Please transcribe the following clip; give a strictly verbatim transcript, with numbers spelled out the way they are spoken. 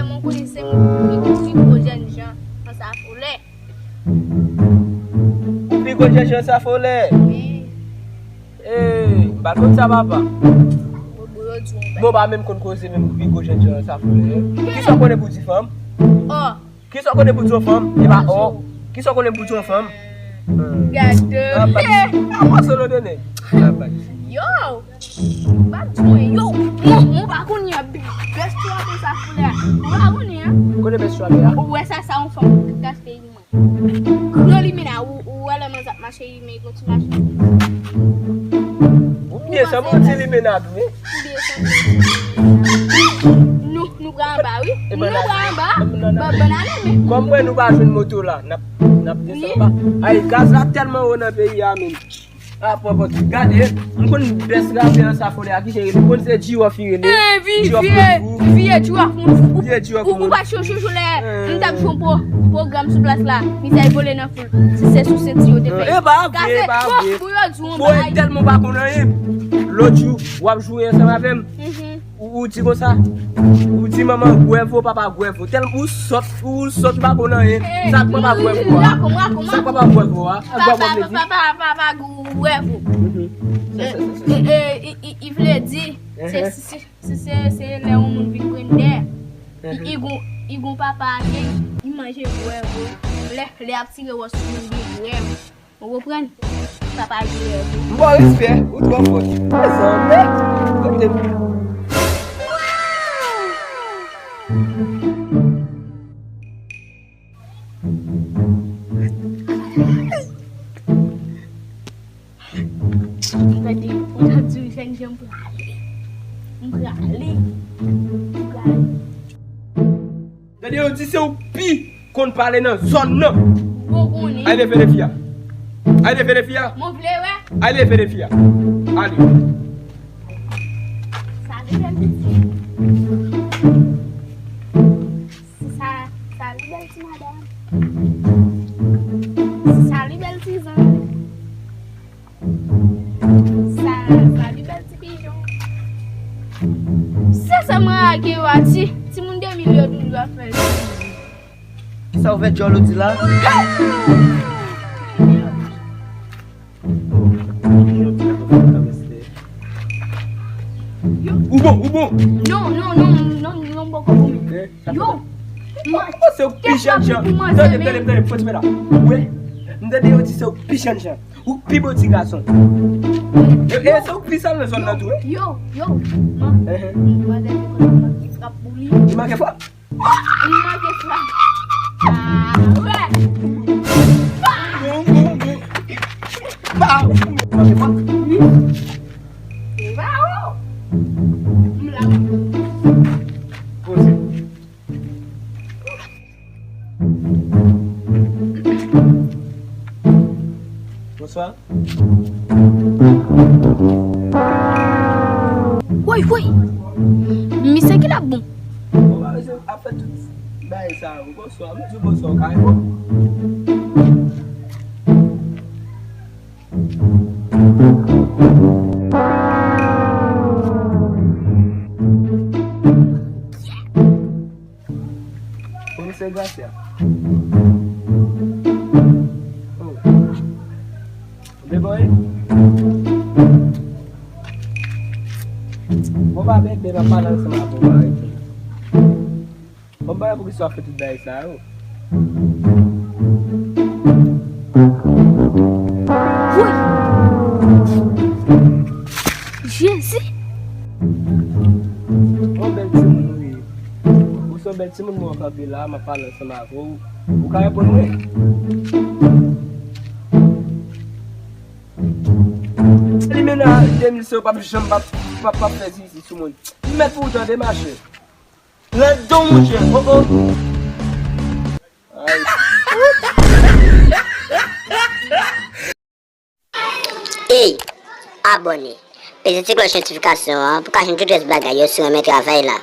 Mwen konnen se mwen ki pi gwo jènjan nan Safolè. Ou pi gwo jènjan nan Safolè? Wi. Ee, m pa t konn sa, papa. Bon, bon, yo di w, bon, pa menm konn koze menm, ou pi gwo jènjan nan Safolè. Kisa w konnen pou di fanm? Ò. Kisa w konnen pou di yon fanm? E pa ò. Kisa w konnen pou di yon fanm? Gade. Ah, pa di. Ah, mwen solo de nèg. Ah, pa di. Yo! Pa di mwen, yo! Mwen, mwen pa konn yon bèf trap nan Safolè a. Mwen pa konn, hein. Kote bèf trap la? Ou wè sa, sa yon fanm k gaspiyay mwen. Gran limena, ou, ou wè lè manzè ap mache, li men yon ti machin. Ou byen sanble yon ti limena tou, wi. Ou byen sanble. Nou, nou pran anba, wi. Nou pran anba. Ban, ban ale, men. Kòm mwen, nou pa jwenn moto la, n ap, n ap desann anba. Ay, gaz la tèlman wo nan peyi a, men. Ah, pòpòt. Gade, m konn bèf rapè an Safolè a, kijan li rele? M konn se G-Rough li rele. Eh, vi-, G-Rough vie, Moun Fou. Vie G-Rough Moun Fou. Vie G-Rough Moun Fou. Ou, ou pa chonje jou lè m t ap jwe yon pwo-, pwogram sou plas la, mizè vole nan foul. Se, se sou senti yo te fè. E pa vre, e pa vre. Bon, pou yo di yon bagay. Tèlman pa konn anyen. Lòt jou, w ap joure ansanm avè m. Mhm. Ou, ou di konsa, ou di manman gwèvo, papa gwèvo. Tèlman ou sòt, ou sòt, ou pa konn anyen. Sa k papa gwèvo a? Sa k papa gwèvo a? Papa, papa, papa gwèvo. Mhm. E, e, e, i, i, i vle di, se, se, se, se, se lè yon moun vin grendè, i, i gon, i gon papa age, i manje gwèvo. Lè, lè ap tire wòs sou moun vin grèv. Ou konprann? Papa jwe. M ba w respè, ou twò fò. Mezanmi, kote m? Gade, ou t ap di w jènjan m prale. M prale. M prale. Gade, yo di se ou pi konn pale nan zòn nan. Ou konnen. Ay leve defi a. Ay leve defi a. Mwen vle wè. Ay leve defi a. Ale. Salut, bèl pitit. Sa, salut, bèl ti madanm. Salut, bèl ti zanj. Sa, salut, bèl ti pijon. Se sa mwen ake yo a, ti, timoun de mil yo, nou dwe fè. Sa w fè djòl ou di la? Ou bon, ou bon. Non, non, non, non, non, poko bon. Yo. Ou panse ou pi jènjan? Tande, tande, tande, fò ti pè la. Ou wè? M tande yo di se ou pi jènjan. Ou pi bon ti gason. E, e se ou pi sal nan zòn nan tou, wi. Yo, yo, man. Manzè te konn ap bouli. Li manke fwa. Li manke fwa. Ah, wè. Bon, bon, bon. Bah, manke fwa. Wi. E ba ou. M la. Poze. Bonswa. Woy, woy! Misye ki la bon? Bon, ba, mesye ap fè tout bagay sa yo. Bonswa, m di w bonswa, w ka reponn. Komisè Gracia. Oh. Beboy. Bon, pa bebe, m ap pale ansanm avè w, pa rete. Bon, m pa wè poukisa w ap fè tout bagay sa yo. Woy! Jezi! Yon bèl timoun ou ye. Ou se yon bèl timoun, mwen kanpe la, m ap pale ansanm avè w. Ou ka reponn mwen? Limena, de mil se w p ap janm p ap, p ap, p ap fè zizi sou moun. M mèt pou w tande, machè. Nan don mouche, oh, oh. Ay. Ey, abòne. Peze ti klòch notifikasyon an pou ka jwenn tout rès bagay yo si w renmen travay la.